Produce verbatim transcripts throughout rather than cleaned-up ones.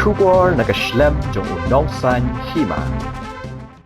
Khubor na ka shlem jong u nongsaiñ hima.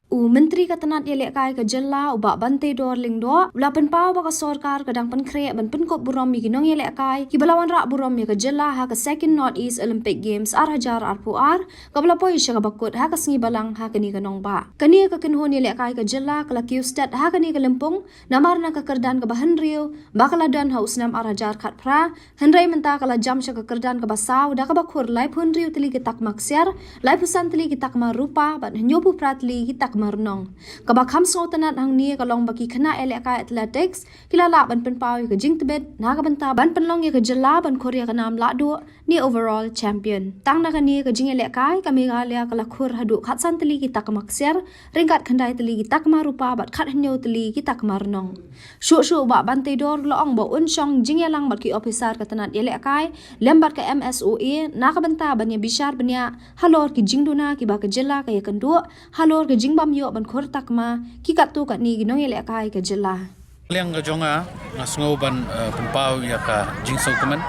U Myntri ka tnat ïalehkai ka jylla u Bah Banteidor Lyngdoh u la pynpaw ba ka sorkar ka dang pynkhreh ban pynkup burom ïa ki nongïalehkai kiba la wanrah burom ïa ka jylla ha ka Second North East Olympic Games ar hajar arphew ar, kaba la poi sha kaba kut ha ka sngi Balang ha kane ka nongbah. Kane ka kynhun ïalehkai ka jylla ka la kiew stet ha kane ka lympung namar na ka kyrdan kaba hynriew ba ka la don ha u snem ar hajar khatphra, hynrei mynta ka la jam sha ka kyrdan kaba saw da kaba khur laiphew hynriew tylli ki takma ksiar, laiphew san tylli ki takma rupa bad hynñiewphew phra tylli ki takma rnong. Kaba kham sngewtynnat hangne ka long ba ki khynnah ïalehkai athletics ki la lah ban pynpaw ïa ka jingtbit na ka bynta ban pynlong ïa ka jylla ban khur ïa ka nam lahduh ne overall champion. Tang na kane ka jingïalehkai ka Meghalaya ka la khur haduh khatsan tylli ki takma ksiar, ryngkat khyndai tylli ki takma rupa bad khathynñiew tylli ki takma rnong. Shuh shuh u Bah Banteidor u la ong ba un shong jingïalang bad ki ophisar ka tnat ïalehkai lem bad ka M S O A na ka bynta ban ïa bishar bniah halor ki jingduna kiba ka jylla ka ïakynduh halor ka jingbym ïoh ban khur takma ki katto katne ki nongïalehkai ka jylla. Liang ka jong nga, nga sngew ban, eh, pynpaw ïa ka jingsngewkmen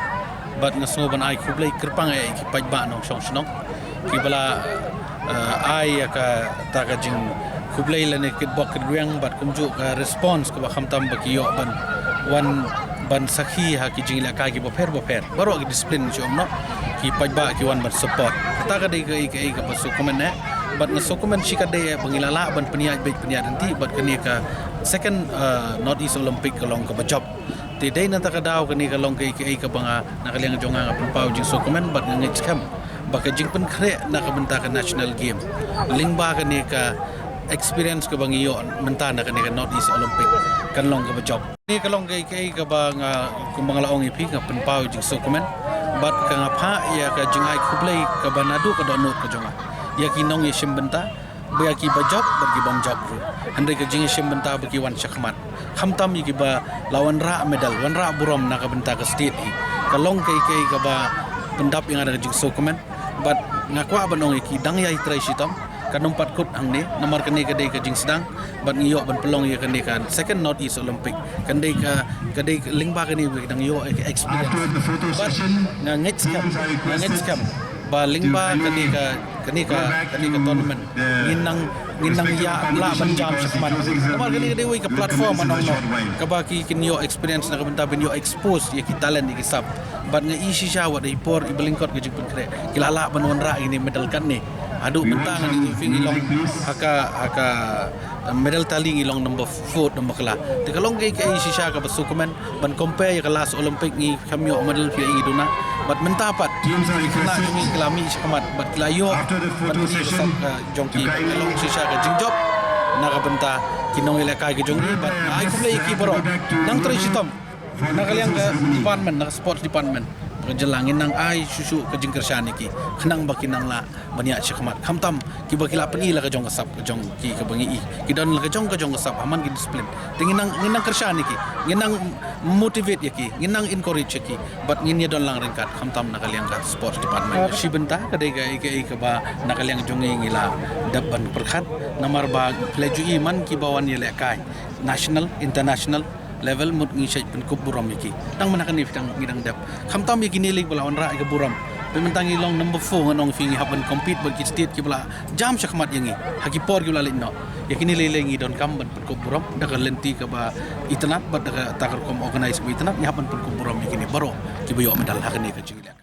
bad nga sngew ban ai khublei kyrpang ïa ki paidbah nongshong shnong kiba la, eh, ai ïa kata ka jingkhublei lane kitbok kitrwiang bad kumjuh ka response kaba khamtam ba ki ïoh ban wan ban sakhi ha ki jingïalehkai kiba pher ba pher. Baroh ki discipline shu ong noh, ki paidbah ki wan ban support. Kata ka dei kaei kaei kaba sngewkmen eh. Bad nga sngewkmen shikatdei eh ba ngi la lah ban pynïaid beit pynïaid ryntih bad kane ka Second, uh, North East Olympic ka long kaba jop. Te dei na kata ka daw kane ka long kaei kaei kaba nga na ka liang jong nga nga pynpaw jingsngewkmen bad nga ngeit skhem ba ka jingpynkhreh na ka bynta ka national game lyngba kane ka experience kaba ngi ïoh mynta na kane ka North East Olympic kan long kaba jop. Kane ka long kaei kaei kaba nga, kumba nga la ong ïa phi, nga pynpaw jingsngewkmen bad ka nga phah ïa ka jingai khublei kaba naduh ka dohnud ka jong nga ïa ki nongïashim bynta, ba ïa kiba jop bad ki bym jop ruh. Hynrei ka jingïashim bynta ba ki wan shakhmat, khamtam ïa kiba la wanrah medal, wanrah burom na ka bynta ka state hi, ka long kaei kaei kaba pyndap ïa nga da ka jingsngewkmen. Bad nga kwah ban ong ïa ki, dang ïai trei shitom, kan ym pat kut hangne, namar kane ka dei ka jingsdang bad ngi ïoh ban pynlong ïa kane ka Second North East Olympic. Kan dei ka, ka dei lyngba kane ba ki dang ïoh ïa ka experience. Bad nga ngeit skhem, nga ngeit skhem ba lyngba kane ka, kane ka, kane ka tournament ngin nang, ngin nang ïa lah ban jam shakhmat. Namar kane ka dei wei ka platform, ano, kaba ki kin ïoh experience na ka bynta ban ïoh expose ïa ki talent, ïa ki sap. Bad nga i shisha wat ha i por iba lyngkot ka jingpynkhreh ki la lah ban wanrah ïa kine medal katne. Haduh mynta ngan ïathuh ïa phi ngi long ha ka, ha ka medal tally ngi long number four, number kylla. Te ka long kaei kaei shisha kaba sngewkmen ban compare ïa ka last Olympic ngi khlem ïoh medal phi ïa ngi duna. Bad mynta pat ki khynnah jong ngi ki la mih shakhmat bad ki la ïoh ban pyni ïa ka sap ka jong ki. Bad ka long shisha ka jingjop na ka bynta ki nongïalehkai ka jong ngi bad nga ai khublei ïa ki baroh. Nang trei shitom na ka liang ka department, na ka sports department ka jylla, ngin nang ai shuh shuh ka jingkyrshan ïa ki khnang ba kin nang lah ban ïaid shakhmat. Khamtam kiba ki la pyni la ka jong ka sap ka jong ki kaba ngi i, ki don la ka jong ka jong ka sap ha man ki discipline. Te ngin nang, ngin nang kyrshan ïa ki, ngin nang motivate ïa ki, ngin nang encourage ïa ki bad ngin ïa don lang ryngkat khamtam na ka liang ka sports department. Shi bynta ka dei kaei kaei kaba na ka liang jong ngi ngi la dep ban pyrkhat, namar ba phi la ju i man kiba wan ïalehkai national, international level mut ngi shait pynkup burom ïa ki. Tang mynta kane phi tang ngi dang dep. Khamtam ïa kine lei ba la wanrah ïa ka burom. Phi mynta ngi long number four, ngan ong phi, ngi hap ban compete bad ki state kiba la jam shakhmat ïa ngi ha ki por kiba la leit noh. Ïa kine lei lei ngi donkam ban pynkup burom da ka lynti kaba itynnad bad da kata ka rukom organize ba itynnad, ngi hap ban pynkup burom ïa kine baroh kiba ïoh medal ha kane ka jingïaleh.